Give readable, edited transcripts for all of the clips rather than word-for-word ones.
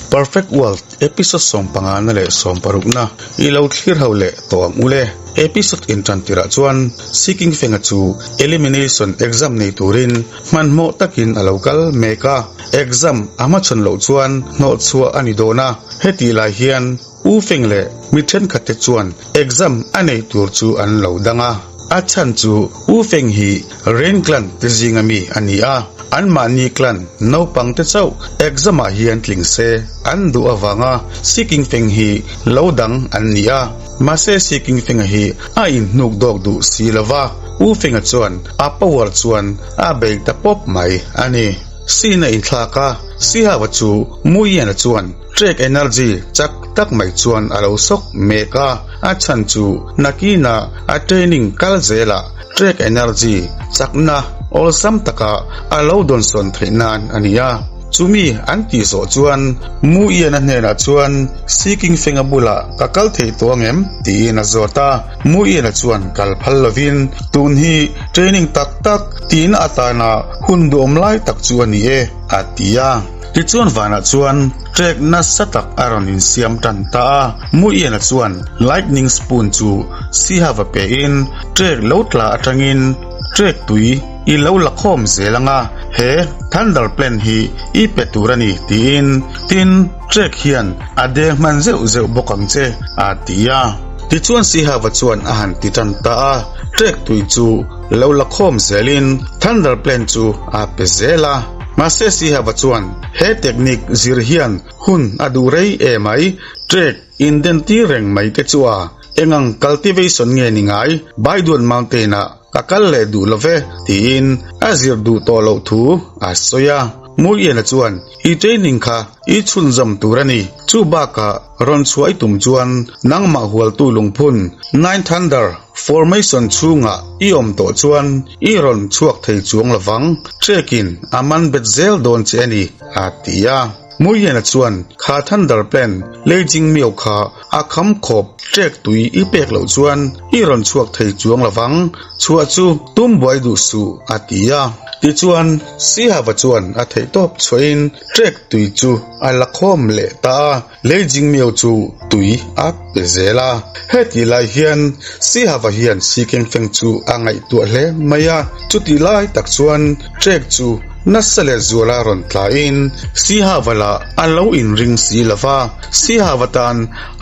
Perfect World episode sawmpangana leh sawmparukna i lo thlir ho leh tawh ang ule. Episode intan tirah chuan Seeking Fenga chu Elimination exam nei turin hmanhmawh takin a lo kal mek a, exam a hmachhawn loh chuan hnawhchhuah a ni dawn a, hetih lai hian U Feng leh mi thenkhatte chuan exam a nei tur chu an lo dang a. A chhan chu U Feng hi Rain Clan te zinga mi a ni a, anmahni clan naupang te chauh exam ah hian tling se an duh avanga Seeking Feng hi lo dang an ni a. Mahse Seeking Fenga hi a inhnuk dawk duh si lo va, U Fenga chuan a power chuan a bei ta pawp mai a ni. Scene a inthlak a, Sihava chu Muiana chuan Trek energy chak tak mai chuan a lo sawk mek a, a chhan chu nakina a training kal zelah trek energy chakna awlsam taka a lo dawnsawn theih nan a ni a. Chumi an tih zawh chuan Muiana hnenah chuan Seeking Fenga bulah ka kal thei tawh ang em? tiin a zawt a, Muiana chuan kal phal lovin tun hi training tak tak tihna atana hun duhawm lai tak chu a ni e a ti a. Tichuan vanah chuan trek nasa tak a rawn insiam tan ta a, Muiana chuan lightning spoon chu Sihava pein trek lo tla atangin trek tui i lo la khawm zel ang a, he thunder plan hi i pe tur a ni tiin, tin trek hian a deng hman zeuh zeuh bawk ang che a ti a. Tichuan Sihava chuan a han ti tan ta a, trek tui chu lo la khawm zelin thunder plan chu a pe zel a. Mahse Sihava chuan he technique zir hian hun a duh rei e mai, trek indentir reng mai te chu a engang cultivation nge ni ngai, Baiduan Mountain ah ka kal leh duh lo ve tiin a zir duh tawh loh thu a sawi a. Muiena chuan i training kha i chhunzawm tur a ni, chu bakah rawn chhuah i tum chuan nangmah hualtu lungphun Nine Thunder Formation chhungah i awm tawh chuan i rawn chhuak thei chuang lovang, Trek-in a man bet zel dawn che a ni, a ti a. Muiena chuan kha Thunder Plan Leijing Miau kha a kham khawp Trek tui i pek loh chuan i rawn chhuak thei chuang lovang, chhuah chu tum buai duh suh, a ti a. Tichuan, Sihava chuan a theihtawp chhuahin Trek tui chu a la khawm leh ta a. Leijing Miau chu tui a pe zel a. Hetih lai hian Sihava hian Sikengfeng chu a ngaihtuah hle mai a. Chutih lai tak chuan Trek chu nasa leh zuala rawn tlain Sihava lah a lo inring si lo va. Sihava tan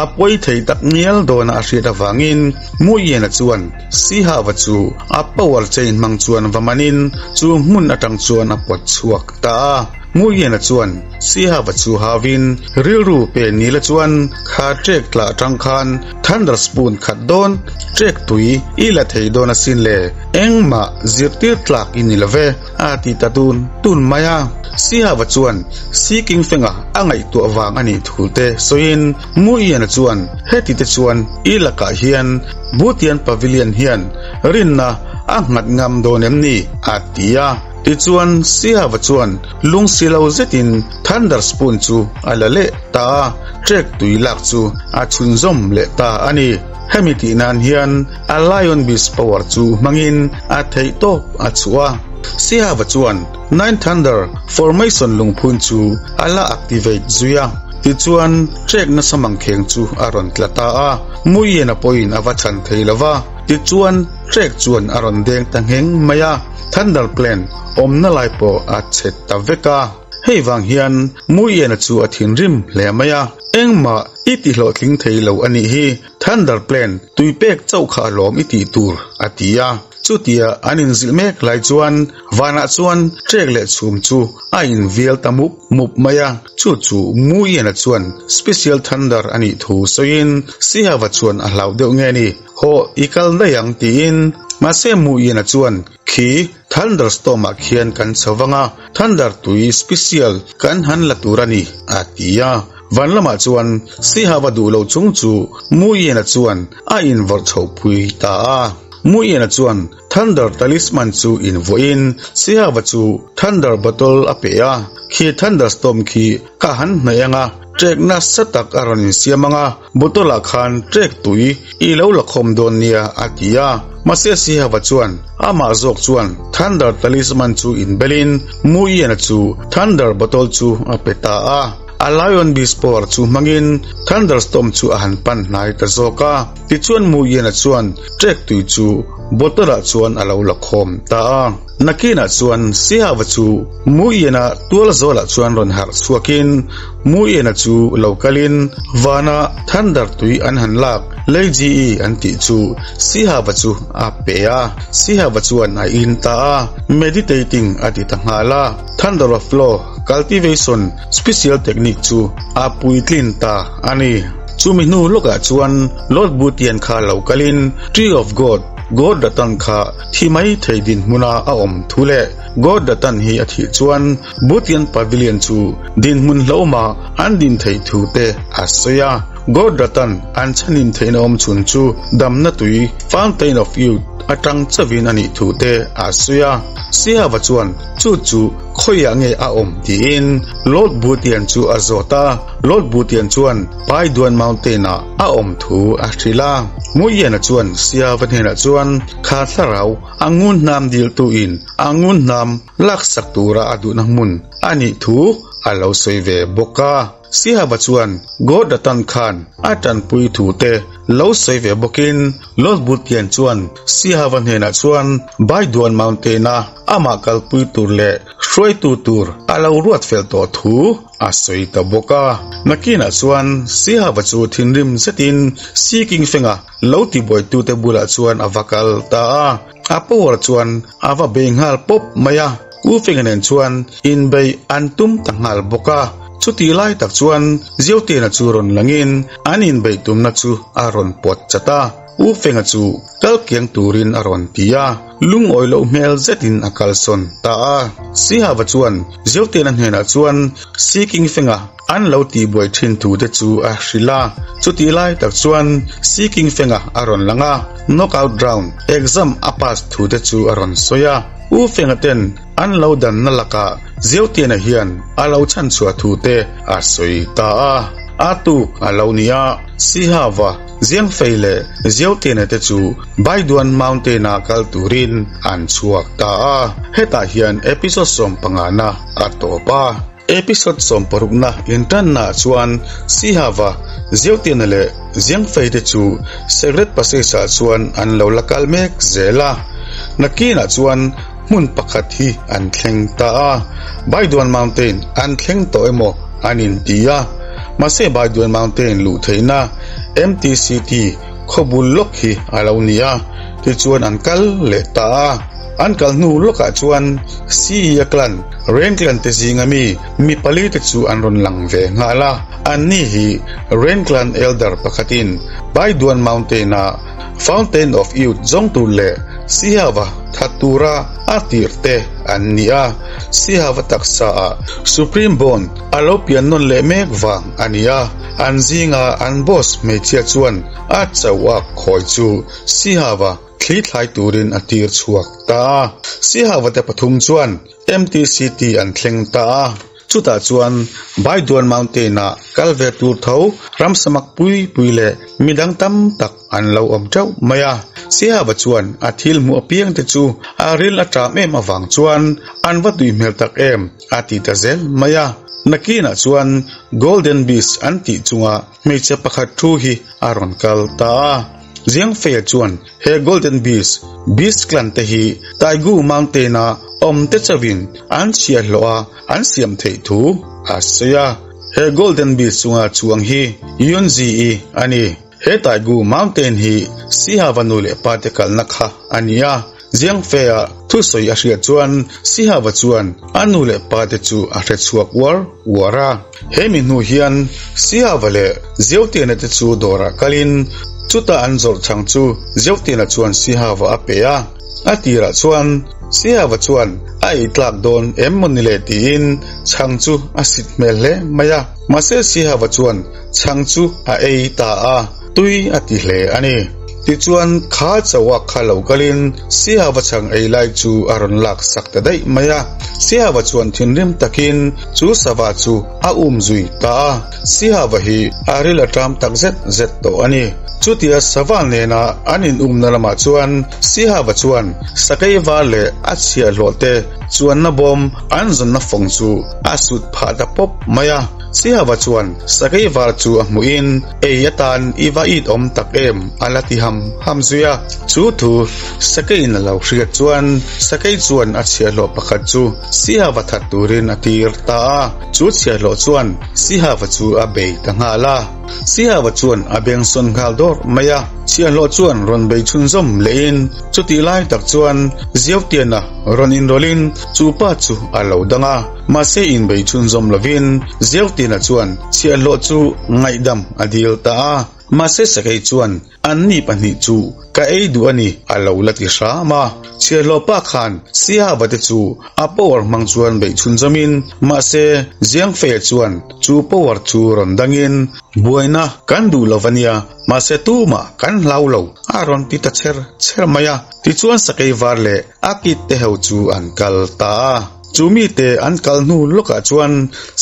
a pawi thei tak ngial dawna a hriat avangin Muiena chuan Sihava chu a power chain hmang chuan va manin chu hmun atang chuan a pawt chhuak ta a. Muiena chuan Sihava chu hauin rilru pe nila chuan kha trek tla atang khan Thunder Spoon khat dawn trek tui i la thei dawn asin le, engmah zirtir tlak i ni love a ti ta tun tun mai a. Sihava chuan Seeking Fenga a ngaihtuah vang a nih thu te sawiin Muiena chuan heti te chuan i lakah hian Butian Pavilion hian rinna a nghat ngam dawn em ni a ti a. Tichuan Sihava chuan Lungsi lo zetin Thunder Spoon chu a la leh ta a, trek tui lak chu a chhunzawm leh ta a ni. Hemi tih nan hian a Lion Beast power chu hmangin a theih tawp a chhuah a. Sihava chuan Nine Thunder Formation lungphun chu a la activate zui a, tichuan trek nasa mangkheng chu a rawn tla ta a, Muiena pawhin a va chhan thei lo va, tichuan trek chuan a rawn deng ta ngheng mai a. Thunder Plan awmna lai pawh a chhe ta vek a, hei vang hian Muiena chu a thinrim hle mai a, engmah i ti hlawhtling thei lo a nih hi, Thunder Plan tui pek chauh kha a lawm i tih tur a ti a. Chutia an inzilh mek lai chuan vanah chuan trek leh chhum chu a invial ta mup mup mai a, chu chu Muiena chuan Special Thunder a nih thu sawiin Sihava chuan a hlauh deuh nge ni. Hawh, i kal daih ang tiin. Mahse Muiena chuan, Khi thunderstorm ah khian kan chho vang a, thunder tui special kan han la tur a ni, a ti a. Van lamah chuan Sihava duh lo chung chu Muiena chuan a invawrh chhoh pui ta a. Muiena chuan thunder talisman chu invuahin Sihava chu thunder bottle a pe a, Khi thunderstorm khi ka han hnaih ang a, Trek nasa tak a rawn insiam ang a, bottle ah khan trek tui i lo la khawm dawn nia a ti a. Mahse Sihava chuan amah zawk chuan Thunder Talisman chu inbelin Muiena chu Thunder bottle chu a pe ta a. A Lion Beast Power chu hmangin Thunderstorm chu a han pan hnai ta zawk a. Tichuan Muyena chuan trek tui chu bottle ah chuan a lo la khawm ta a. Nakinah chuan Sihava chu Muyena tual zawlah chuan rawn harh chhuakin Muyena chu lo kalin vana thunder tui an han lak Leiji an tih chu Sihava chu a pe a. Sihava chuan a in ta a, meditating a ti ta nghal a. Thunder of Law Cultivation Special Technique chu a puitlin ta a ni. Chumi hnu lawkah chuan Lord Butian kha lo kalin Tree of God, God Ratan kha thi mai thei dinhmuna a awm thu leh God Ratan hi a thih chuan Butian Pavilion chu dinhmun hlauhma an din theih thu te a sawi a. God Ratan an chhanin theihna awm chhun chu damna tui, Fountain of Youth, atang chauhin a nih thu te a sawi a. Sihava chuan chu chu khawiah nge a awm tiin Lord Butian chu a zawt a. Lord Butian chuan Paiduan Mountain-ah a awm thu a hrilh a. Muiana chuan Siava hnenah chuan kha thlarau a ngun hnam diltuin a ngun hnam laksak tura a duhna hmun a nih thu a lo sawi ve bawk a. Sihava chuan Gordatan khan a tanpui thu te lo sawi ve bawkin Lord Butian chuan Sihava hnenah chuan Baiduan Mountain-a amah kalpui tur leh hruaitu tur a lo ruat fel tawh thu a sawi ta bawk a. Nakinah chuan Sihava chu thinrim zetin Seeking Fenga lo tibuaitute bulah chuan a va kal ta a. A power chuan a va bei nghal pawp mai a, U Fenga nen chuan inbeih an tum ta nghal bawk a. Chutih lai tak chuan Ziautiana chu rawn langin an inbeih tumna chu a rawn pawt chat a. U Fenga chu kal kiang turin a rawn ti a, lungawi loh hmel zetin a kalsawn ta a. Sihava chuan Ziautiana hnenah chuan Seeking Fenga an lo tihbuai thin thu te chu a hrilh a. Chutih lai tak chuan Seeking Fenga a rawn lang a, Knockout Round exam a pass thu te chu a rawn sawi a. U Fenga ten an lo danna lakah Ziautiana hian a lo chhanchhuah thu te a sawi ta a. A tuk a lo ni a, Sihava Ziangfei leh Ziautiana te chu Baiduan Mountain-a kal turin an chhuak ta a. Hetah hian episode sawmpangana a tawp a. Episode sawmparukna intannaah chuan Sihava, Ziautiana leh Ziangfei te chu Secret Passage-ah chuan an lo la kal mek zel a. Nakinah chuan hmun pakhat hi an thleng ta a, Baiduan Mountain an thleng tawh emaw an inti a. Mahse Baiduan Mountain luh theihna MTCT khawbul lawk hi a lo ni a, tichuan an kal leh ta a. An kal hnu lawkah chuan CEA clan, Rain clan te zinga mi mi pali te chu an rawn lang ve nghal a. Anni hi Rain clan elder pakhatin Baiduan Mountain-a Fountain of Youth zawng tur leh Sihava that tura a tir te an ni a. Sihava taksaah Supreme Bond a lo pian nawn leh mek vang a ni a. An zinga an boss hmeichhia chuan a chauh a khawi chu Sihava thli thlai turin a tir chhuak ta a. Sihava te pathum chuan MTCT an thleng ta a. Chutah chuan Baiduan Mountain-ah kal ve tur tho ramsamak pui pui leh midang tam tak an lo awm teuh mai a. Sihava chuan a thil hmuh apiang te chu a ril a ṭam em avang chuan an va tui hmel tak em a ti ta zel mai a. Nakinah chuan Golden Beast an tih chunga hmeichhe pakhat thu hi a rawn kal ta a. Ziangfeia chuan he Golden Beast, Beast Clan te hi Taigu Mountain-a awm te chauhin an chhiahhlawh a, an siam theih thu a sawi a. He Golden Beast chunga chuang hi Yunzi-i a ni. He Taigu Mountain hi Sihava nu leh pa te kalna kha a ni a. Ziangfeia thusawi a hriat chuan Sihava chuan a nu leh pa te chu a hre chhuak uar uar a. He mi hnu hian Sihava leh Ziautiana te chu dawrah kalin chuta an zawrh chhang chu Ziautiana chuan Sihava a pe a. A tirah chuan Sihava chuan a ei tlak dawn em maw ni le tiin chhang chu a sit hmel hle mai a. Mahse Sihava chuan chhang chu a ei ta a, tui a ti hle a ni. Tichuan kha chauha kha lo kalin Sihava chhang ei lai chu a rawn lak sak ta daih mai a. Sihava chuan thinrim takin chu sava chu a um zui ta a. Sihava hi a ril a ṭam tak zet zet tawh a ni. Chutia sava nena an in umna lamah chuan Sihava chuan sakei var leh a chhiahhlawh te chuanna bawm an zawnna fawng chu a sut phah ta pawp mai a. Sihava chuan sakei var chu a hmuhin ei atan i va it awm tak em a la ti ham ham zui a. Chu thu sakeiin a lo hriat chuan sakei chuan a chhiahhlawh pakhat chu Sihava that turin a tir ta a. Chu chhiahhlawh chuan Sihava chu a bei ta nghal a. Sihava chuan a beng sawn nghal dawr mai a. Chhiahhlawh chuan rawn bei chhunzawm lehin chutih lai tak chuan Ziautiana rawn inrawlhin chu pa chu a lo dang a. Mahse inbei chhunzawm lovin Ziautina chuan chhiahhlawh chu ngaihdam a dil ta a. Mahse Sakei chuan anni pahnih chu ka ei duh a ni a lo la ti hram a. Chhiahhlawh pa khan Sihava te chu a power hmang chuan beih chhunzawmin mahse Ziangfeia chuan chu power chu rawn dangin buaina kan duh lo a nia mahse tumah kan hlau lo a rawn ti ta chher chher mai a. Tichuan Sakei var leh a kit te ho chu an kal ta a. Chu mite an kal hnu lawkah chuan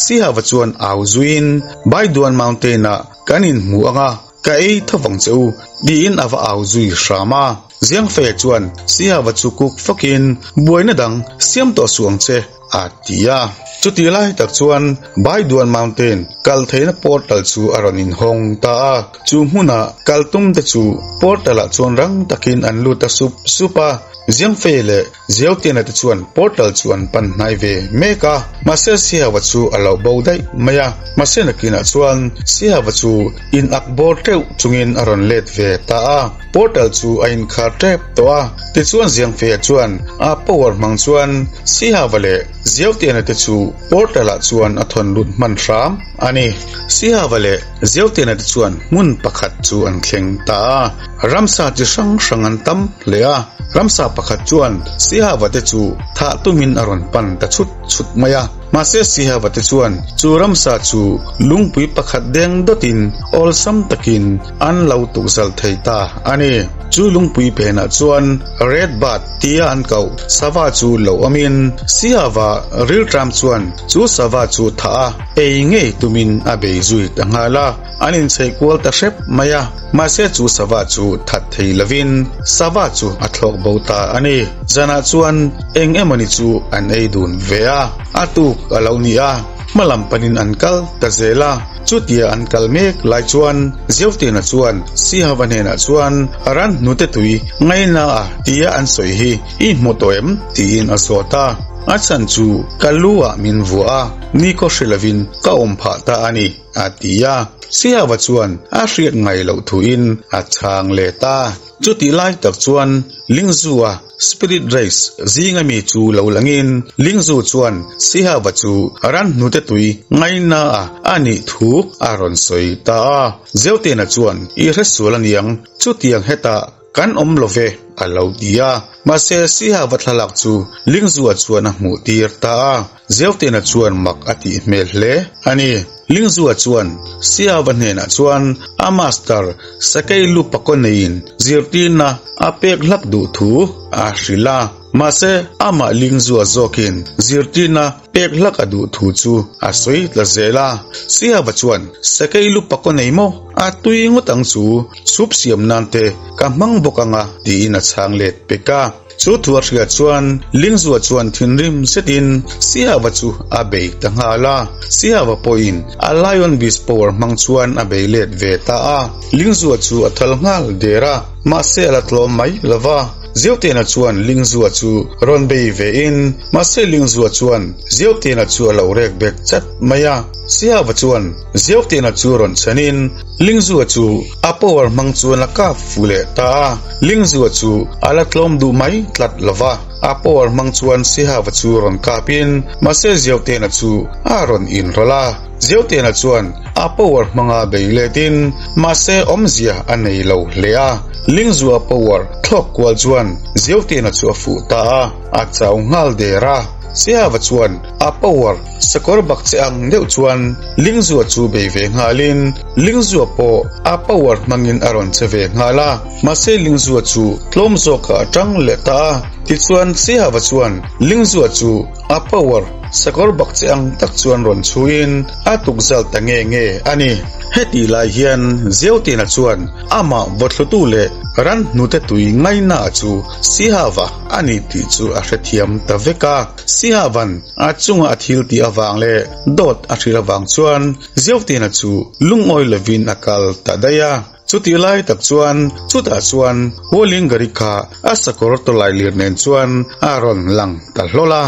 Sihava chuan au zuiin Baiduan Mountain-ah kan inhmu ang a, ka ei tho vang che u, tiin a va au zui hram a. Ziangfeia chuan Sihava chu kuk fakin, Buaina dang siam tawh suh ang che, a ti a. Chutih lai tak chuan Baiduan Mountain kal theihna portal chu a rawn inhawng ta a. Chu hmuna kal tumte chu portal-ah chuan rang takin an lut a sup sup a. Ziangfeia leh Ziautiana te chuan portal chu an pan hnai ve mek a, mahse Sihava chu a lo bo daih mai a. Mahse nakinah chuan Sihava chu in ak bawr teuh chungin a rawn let ve ta a, portal chu a inkhar tep tawh a. Tichuan Ziangfeia chuan a power hmang chuan Sihava leh Ziautiana te chu portal ah chuan a thawn lut hman hram a ni. Sihava leh Ziautiana te chuan hmun pakhat chu an thleng ta a, ramsa chi hrang hrang an tam hle a. Ramsa pakhat chuan Sihava te chu thah tumin a rawn pan ta chhut chhut mai a. Mahse Sihava te chuan chu ramsa chu lungpui pakhat deng dawtin awlsam takin an lo tukzal thei ta a ni. Chu lungpui phenah chuan Red Bird tia an koh sava chu lo awmin Sihava rilṭam chuan chu sava chu thah a ei ngei tumin a bei zui ta nghal a. An inchheih kual ta hrep mai a. Mahse chu sava chu that thei lovin sava chu a thlawk bo ta a ni. Zanah chuan eng emawni chu an ei dun ve a, a tuk a lo ni a, hma lam panin an kal ta zel a. Chutia an kal mek lai chuan Zeutina chuan Sihava hnenah chuan ran hnute tui ngaina a tia an sawi hi i hmu tawh em? tiin a zawt a. A chhan chu ka lu ah min vuah a, nikhaw hre lovin ka awm phah ta a ni. A ti a, Siava chuan a hriat ngai loh thuin a chhang let a. Chutih lai tak chuan Lingzu-a Spirit Race zinga mi chu lo langin Lingzu chuan Sihava chu ran hnute tui ngaina-a a nih thu a rawn sawi ta a. Zeutena chuan i hresual aniang, chutiang hetah Kan awm lo ve, a lo ti a. Mahse, Sihava thlalak chu Lingzua chuan a hmuh tir ta a. Zeutena chuan mak a tih hmel hle a ni. Lingzua chuan Sihava hnenah chuan a master Sakei lu pakaw neiin zirtirna a pek hlak duh thu a hrilh a. Mahse, amah Lingzua zawkin zirtirna pek hlak a duh thu chu a sawi tla zel a. Sihava chuan, Sakei lu pakaw nei maw? A tui ngawt ang chu, chhup siam nan te ka hmang bawk ang a, tiin a chhang let pek a. Chu thu a hriat chuan Lingzua chuan thinrim zetin Sihava chu a bei ta nghal a. Sihava pawhin a Lion Beast Power hmang chuan a bei let ve ta a. Lingzua chu a thal nghal der a, mahse a la tlawm mai lo va. Ziautena chuan Lingzua chu rawn bei ve in, mahse Lingzua chuan Ziautena chu a lo rek bek chat mai a. Sihava chuan Ziautena chu rawn chhan in, Lingzua chu a power hmang chuan a kap fu leh ta a. Lingzua chu a la tlawm duh mai tlat lo va, a power hmang chuan Sihava chu rawn kap in, mahse Ziautena chu a rawn inrawlh a. Ziautena chuan a power hmanga bei let in, mahse awmzia a nei lo hle a. Lingzua power thlawk kual chuan Ziautena chu a fuh ta a, a chau nghal der a. Sihava chuan a power sakawr bak che ang deuh chuan Lingzua chu bei ve nghalin Lingzua pawh a power hmangin a rawn che ve nghal a. Mahse Lingzua chu tlawm zawkah a tang leh ta a. Tichuan Sihava chuan Lingzua chu a power sakawr bak che ang tak chuan rawn chhuin a tukzal ta nge nge a ni. Hetih lai hian Zeutina chuan amah vawthlutu leh. Ran hnute tui ngaina chu Sihava a ni tih chu a hrethiam ta vek a. Sihava'n a chunga a thil tih avang leh dawt a hrilh avang chuan Ziautina chu lungawi lovin a kal ta daih a. Chutih lai tak chuan chutah chuan Hualingari kha a sakawr tawlai lir nen chuan a rawn lang ta hlawl a.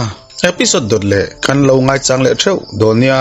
Episode dawt leh kan lo ngaichang leh theuh dawn nia.